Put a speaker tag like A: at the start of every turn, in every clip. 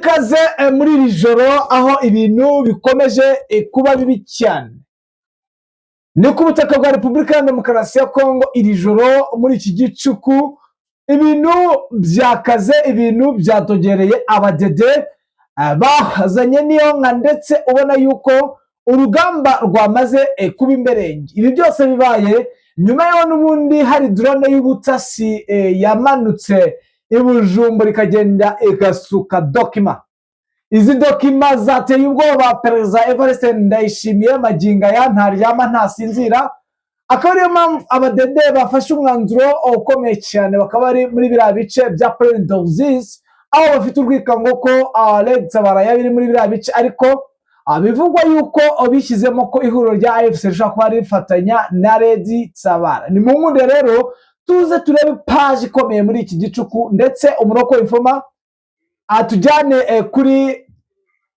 A: Ikaze muri iri joro aho ibintu bikomeje kuba bibi cyane. Ni ku butaka bwa Repubulika ya Demokarasi ya Kongo. Iri joro muri iki gicuku ibintu byakaze, ibintu byatogereye. Abadede bazanye n'iyo nka, ndetse ubona yuko urugamba rwamaze kuba imberenge. Ibi byose bibaye nyuma y'aho n'ubundi hari drone y'ubutasi yamanutse i Bujumbura, ikagenda igasuka document. Izi document zateye ubwoba Perezida Evariste Ndayishimiye. Magingo aya ntaryama, ntasinzira. Akaba ariyo mpamvu abadede bafashe umwanzuro ukomeye cyane, bakaba bari muri biriya bice bya Plaine d'Ruzizi, aho bafite urwikango ko Red Tabara yaba iri muri biriya bice. Ariko bivugwa yuko bishyizemo ko ihuriro rya AFC rishobora kuba rifatanya na Red Tabara. Ni mu nkunde rero tuze turebe page ikomeye muri iki gicuku, ndetse umuroko informer atujyane kuri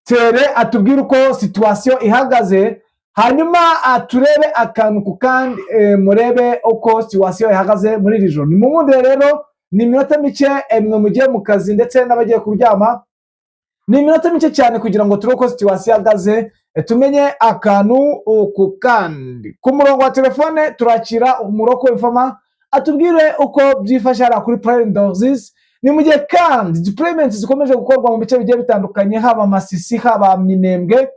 A: terrain, atubwire uko situation ihagaze, hanyuma turebe akantu ku kandi, murebe uko situation ihagaze muri iri joro. Ni mu nkunde rero, ni iminota mike, mwe mugiye mu kazi ndetse n'abagiye kuryama, ni iminota mike cyane kugira ngo turebe uko situation ihagaze, tumenye akantu ku kandi. Ku murongo wa telefone turakira umuroko informer, atubwire uko byifashe hariya kuri Plaine de Ruzizi. Ni mu gihe kandi deployment zikomeje gukorwa mu bice bigiye bitandukanye, haba Masisi, haba Minembwe.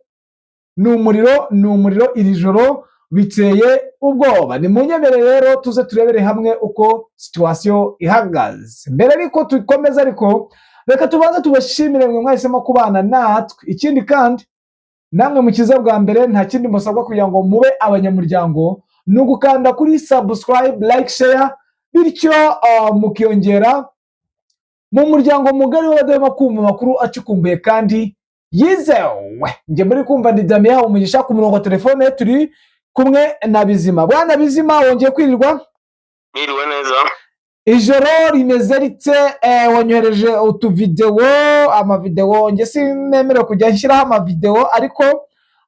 A: Ni umuriro, ni umuriro iri joro, biteye ubwoba. Ni mu nyemere rero tuze turebere hamwe uko situation ihagaze. Mbere ariko dukomeza, ariko reka tubanze tubashimire mwe mwahisemo kubana natwe. Ikindi kandi, namwe mukiza bwa mbere, nta kindi musabwa kugira ngo mube abanyamuryango, ni ugukanda kuri subscribe, like, share, bityo mukiyongera mu muryango mugari w'abadahwema kumva amakuru acukumbuye kandi yizewe. Njye muri kumva ndi Damien Umugisha. Ku murongo wa telefone turi kumwe na Bizima. Bwana Bizima, wongeye kwirirwa.
B: Mwiriwe neza.
A: Ijoro rimeze rite? Wanyohereje utuvidewo, amavidewo. Njye sinemerewe kujya nshyiraho amavidewo, ariko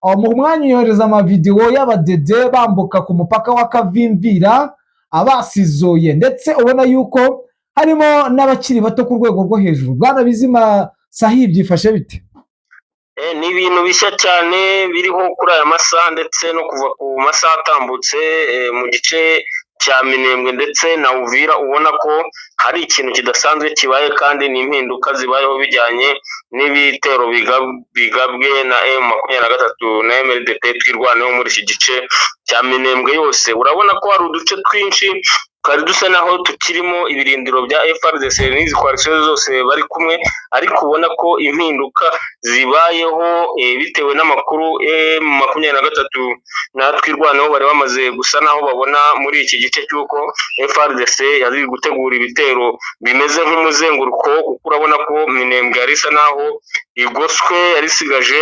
A: mu mwanya unyohereza amavidewo y'abadede bambuka ku mupaka wa Kavimvira abasizoye, ndetse ubona yuko harimo n'abakiri bato ku rwego rwo hejuru. Bwana Bizima, sahi byifashe bite?
B: Ni ibintu bishya cyane biriho kuri aya masaha, ndetse no kuva ku masaha atambutse mu gice cya Minembwe ndetse na Uvira. Ubona ko hari ikintu kidasanzwe kibaye, kandi ni impinduka zibayeho bijyanye n'ibitero bigabwe na M23 na MRDP Twirwaneho muri iki gice cya Minembwe yose. Urabona ko hari uduce twinshi twari dusa naho tukirimo ibirindiro bya FARDC n'izi coalition zose bari kumwe, ariko ubona ko impinduka zibayeho bitewe n'amakuru M23 na Twirwaneho bari bamaze gusa naho babona muri iki gice cy'uko FARDC yari gutegura ibitero bimeze nk'umuzenguruko, kuko urabona ko Minembwe yari isa naho igoswe, yari isigaje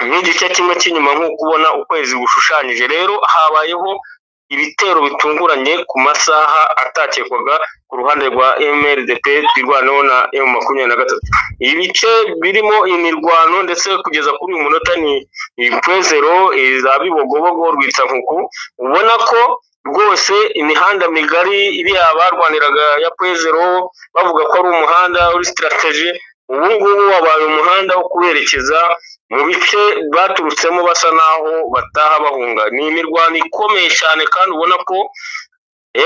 B: nk'igice kimwe cy'inyuma, nk'uko ubona ukwezi gushushanyije. Rero habayeho ibitero bitunguranye ku masaha atakekwaga ku ruhande rwa MRDP Twirwaneho na M23. Ibice birimo imirwano ndetse kugeza kuri uyu munota ni Pwezero, za Bibogobogo, Rwitsankuku. Ubona ko rwose imihanda migari iriya barwaniraga ya Pwezero, bavuga ko ari umuhanda uri stratégique, ubu ngubu wabaye umuhanda wo kuberekeza mu bice baturutsemo, basa naho bataha bahunga. Ni imirwano ikomeye cyane, kandi ubona ko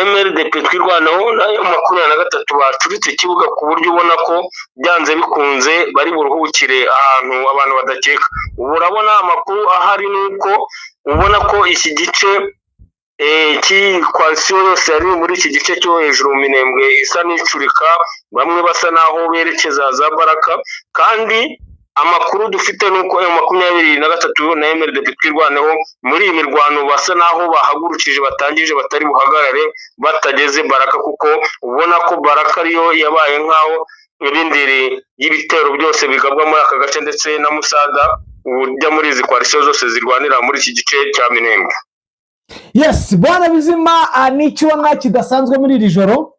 B: MRDP Twirwaneho na M23 bacuritse ikibuga, ku buryo ubona ko byanze bikunze bari buruhukire ahantu abantu badakeka. Ubu urabona amakuru ahari ni uko ubona ko iki gice cy'iyi coalition yose yari muri iki gice cyo hejuru mu Minembwe isa n'icurika, bamwe basa naho berekeza za Baraka. Kandi amakuru dufite ni uko M23 na MRDP Twirwaneho muri iyi mirwano basa naho bahagurukije, batangije, batari buhagarare batageze Baraka, kuko ubona ko Baraka ariyo yabaye nk'aho irindiri y'ibitero byose bigabwa muri aka gace, ndetse na musada ujya muri izi coalition zose zirwanira muri iki gice cya Minembwe.
A: Yes, bwana Bizima, n'icyo ubona kidasanzwe muri iri joro?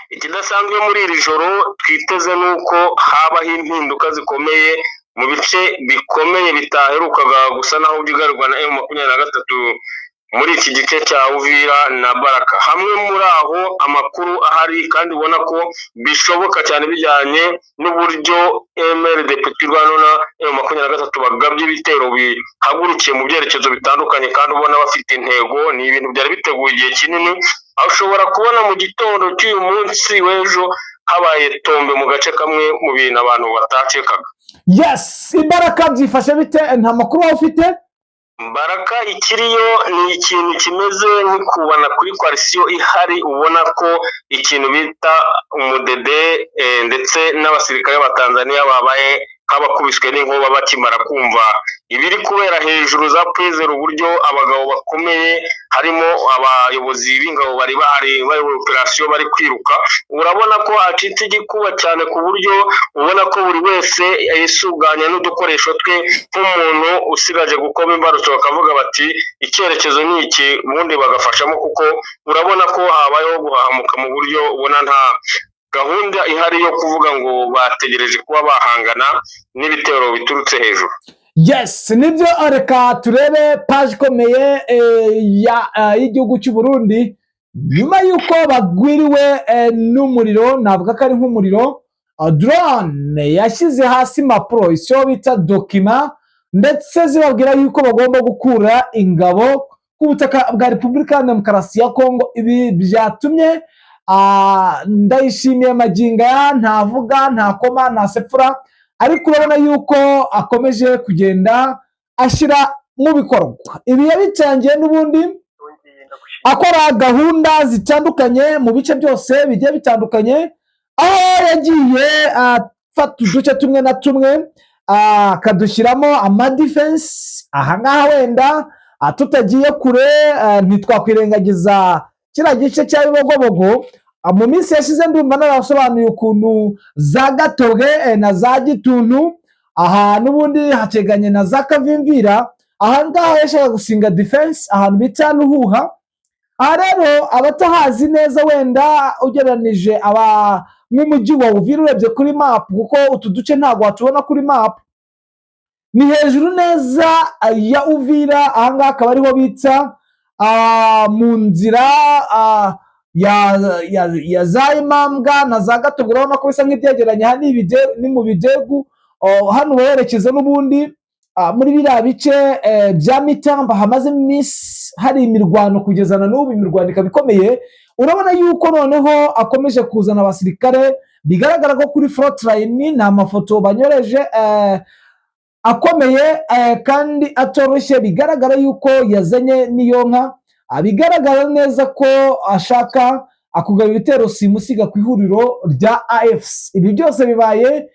B: Ikidasanzwe muri iri joro twiteze ni uko habaho impinduka zikomeye mu bice bikomeye bitaherukaga gusa naho byigarirwa na M23. muri iki gice cya Uvira na Baraka. Hamwe muri aho amakuru ahari kandi ubona ko bishoboka cyane bijyanye n'uburyo MRDP Twirwaneho na M23 bagabye ibitero bihagurukiye mu byerekezo bitandukanye, kandi ubona bafite intego. Ni ibintu byari biteguye igihe kinini, aho ushobora kubona mu gitondo cy'uyu munsi w'ejo habaye tombe mu gace kamwe mu bintu abantu batacekaga.
A: Yes, imbaraga byifashe bite? Nta makuru waba ufite?
B: Baraka ikiriyo ni ikintu kimeze nk'ikubana kuri coalition ihari, ubona ko ikintu bita umudede ndetse n'abasirikare ba Tanzania babaye nk'abakubiswe n'inkuba bakimara kumva ibiri kubera hejuru za Pwezero, uburyo abagabo bakomeye harimo abayobozi b'ingabo bari bahari bayoboye operasiyo bari kwiruka. Urabona ko hacitse igikuba cyane, ku buryo ubona ko buri wese yisuganya n'udukoresho twe nk'umuntu usigaje gukoma imbarutso, bakavuga bati icyerekezo ni iki, ubundi bagafashamo, kuko urabona ko habayeho guhahamuka mu buryo ubona nta gahunda ihari yo kuvuga ngo bategereje kuba bahangana n'ibitero biturutse hejuru.
A: Yes, nibyo. Reka turebe paji ikomeye y'igihugu cy'u Burundi nyuma y'uko bagwiriwe n'umuriro, navuga ko ari nk'umuriro. Drone yashyize hasi impapuro, icyo bita document, ndetse zibabwira yuko bagomba gukura ingabo ku butaka bwa Repubulika ya Demokarasi ya Kongo. Ibi byatumye Ndayishimiye magingo aya ntavuga, ntakoma, ntasepfura, ariko urabona yuko akomeje kugenda ashyira mu bikorwa ibi yabitangiye n'ubundi akora gahunda zitandukanye mu bice byose bigiye bitandukanye, aho yagiye afata uduce tumwe na tumwe akadushyiramo amadefense. Ahangaha wenda tutagiye kure, ntitwakwirengagiza kiriya gice cya Bibogobogo. Mu minsi yashize ndumva narasobanuye ukuntu za Gatobwe na za Gituntu, aha n'ubundi hateganye na za Kavimvira, aha ngaha yashaka gusinga defense ahantu bita Ruhuha. Aha rero abatahazi neza, wenda ugereranije aba nk'umujyi wa Uvira urebye kuri map, kuko utu duce ntabwo watubona kuri map, ni hejuru neza ya Uvira. Aha ngaha akaba ariho bita mu nzira ya za Imambwa na za Gatobwe. Urabona ko bisa nk'ibyegeranye. Aha ni mu Bidegu. Oh, hano werekeza n'ubundi muri biriya bice bya Mitamba hamazemo iminsi hari imirwano, kugeza na n'ubu imirwano ikaba ikomeye. Urabona yuko noneho akomeje kuzana abasirikare, bigaragara ko kuri frontline ni amafoto banyoreje akomeye kandi atoroshye. Bigaragara yuko yazanye n'iyo nka. Bigaragara neza ko ashaka akugaba ibitero simusiga ku ihuriro rya AFC. Ibi byose bibaye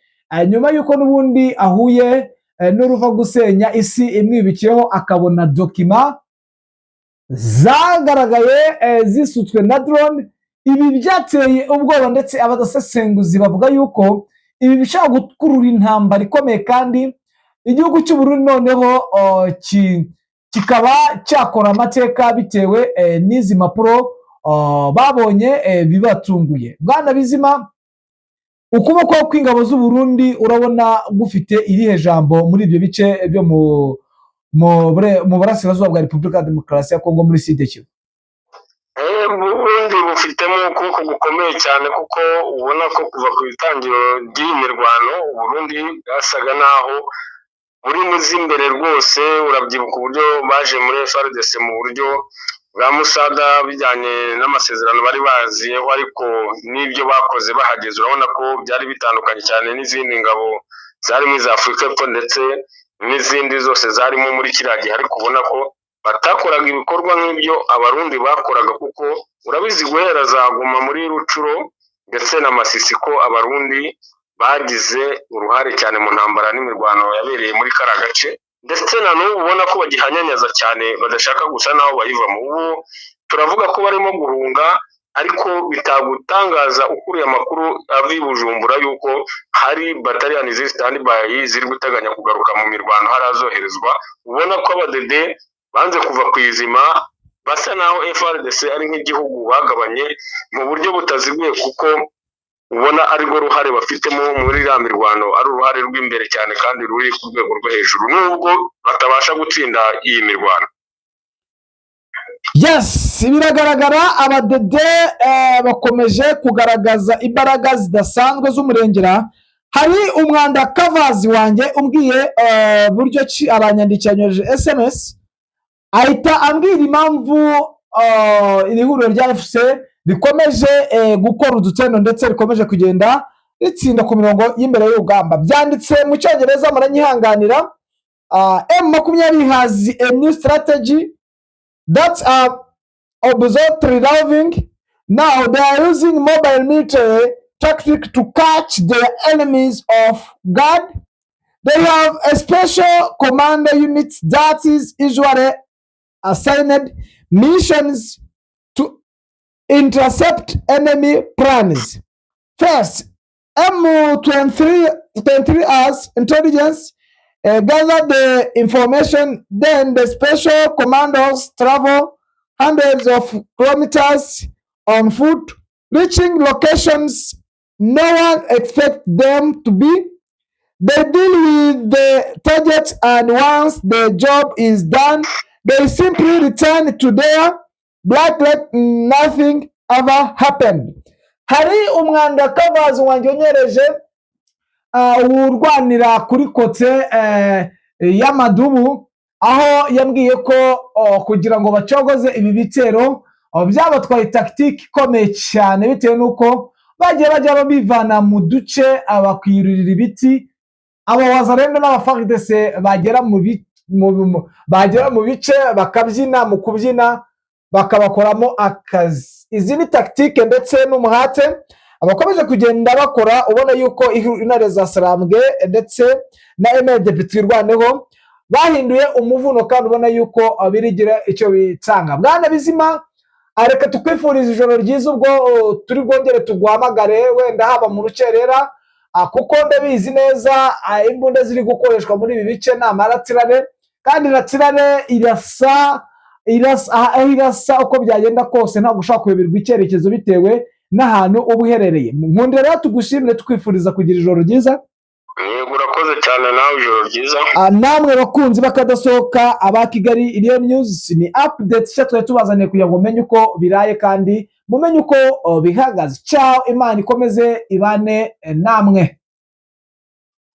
A: nyuma y'uko n'ubundi ahuye n'uruva gusenya, isi imwibikiyeho, akabona document zagaragaye zisutswe na drone. Ibi byateye ubwoba, ndetse abasesenguzi bavuga yuko ibi bishobora gukurura intambara ikomeye, kandi igihugu cy'u Burundi noneho kikaba cyakora amateka bitewe n'izi mpapuro babonye bibatunguye. Bwana Bizima, ukuboko kw'ingabo z'u Burundi urabona gufite irihe jambo muri ibyo bice byo mu burasirazuba bwa Repubulika ya Demokarasi ya Kongo, muri Sud Kivu?
B: Burundi bufitemo ukuboko gukomeye cyane, kuko ubona ko kuva ku itangiriro ry'iyi mirwano Uburundi bwasaga naho buri mu z'imbere rwose. Urabyibuka uburyo baje muri FARDC mu buryo bwa musada bijyanye n'amasezerano bari baziyeho, ariko n'ibyo bakoze bahageze urabona ko byari bitandukanye cyane n'izindi ngabo zarimo iza Afurika y'Epfo ndetse n'izindi zose zarimo muri kiriya gihe, ariko ubona ko batakoraga ibikorwa nk'ibyo Abarundi bakoraga, kuko urabizi guhera za Goma muri Rucuro ndetse na Masisi ko Abarundi bagize uruhare cyane mu ntambara n'imirwano yabereye muri kariya gace, ndetse na n'ubu ubona ko bagihanyanyaza cyane, badashaka gusa n'aho bayivamo. Ubu turavuga ko barimo guhunga, ariko bitagutangaza ukuriye amakuru ava i Bujumbura yuko hari bataliyani ziri standby ziri guteganya kugaruka mu mirwano, hari azoherezwa. Ubona ko abadede banze kuva ku izima, basa naho FARDC ari nk'igihugu bagabanye mu buryo butaziguye, kuko ubona arirwo ruhare bafitemo muri iriya mirwano, ari uruhare rw'imbere cyane kandi ruri ku rwego rwo hejuru, nubwo batabasha gutsinda iyi mirwano.
A: Yes, biragaragara, abadede bakomeje kugaragaza imbaraga zidasanzwe z'umurengera. Hari umwanda kavazi wanjye umbwiye buryo ki, aranyandikira, anyohereje SMS, ahita ambwira impamvu iri huriro rya AFC rikomeje gukora udutendo ndetse rikomeje kugenda ritsinda ku mirongo y'imbere y'urugamba. Byanditse mu Cyongereza, muranyihanganira. M20 has a new strategy that are absolutely loving. Now they are using mobile military tactic to catch their enemies off guard. They have a special commando unit that is usually assigned missions to intercept enemy plans. First, M23 23 as intelligence gather the information, then the special commandos travel hundreds of kilometers on foot, reaching locations no one expects them to be. They deal with the target, and once the job is done, they simply return to their barracks like nothing ever happened. Hari umwanda kavazi wanjye onyereje urwanira kuri côté y'amadubu, aho yambwiye ko kugira ngo bacogoze ibi bitero byabatwaye tactique ikomeye cyane, bitewe n'uko bagiye bajya bivana mu duce, bakwirurira ibiti. Aba Wazalendo n'aba FARDC bagera mu bice bakabyina, mu kubyina bakabakoramo akazi. Izi ni tactique ndetse n'umuhate abakomeje kugenda bakora. Ubona yuko Intare za Sarambwe ndetse na MRDP Twirwaneho bahinduye umuvuno, kandi ubona yuko birigira icyo bitanga. Bwana Bizima, reka tukwifuriza ijoro ryiza. Ubwo turi bwongere tuguhamagare wenda haba mu rukerera, kuko ndabizi neza imbunda ziri gukoreshwa muri ibi bice ni amaratirare, kandi ratirare irasa, irasa aho irasa. Uko byagenda kose ntabwo ushobora kuyoberwa icyerekezo bitewe n'ahantu uba uherereye. Nkundira rero tugushimire, tukwifuriza kugira ijoro ryiza.
B: Yego, urakoze cyane nawe, ijoro ryiza.
A: Namwe bakunzi bakadasohoka aba Kigali Iriyo News, ni update nshya twari tubazaniye kugira ngo mumenye uko biraye kandi mumenye uko bihagaze. Ciao, Imana ikomeze ibane namwe.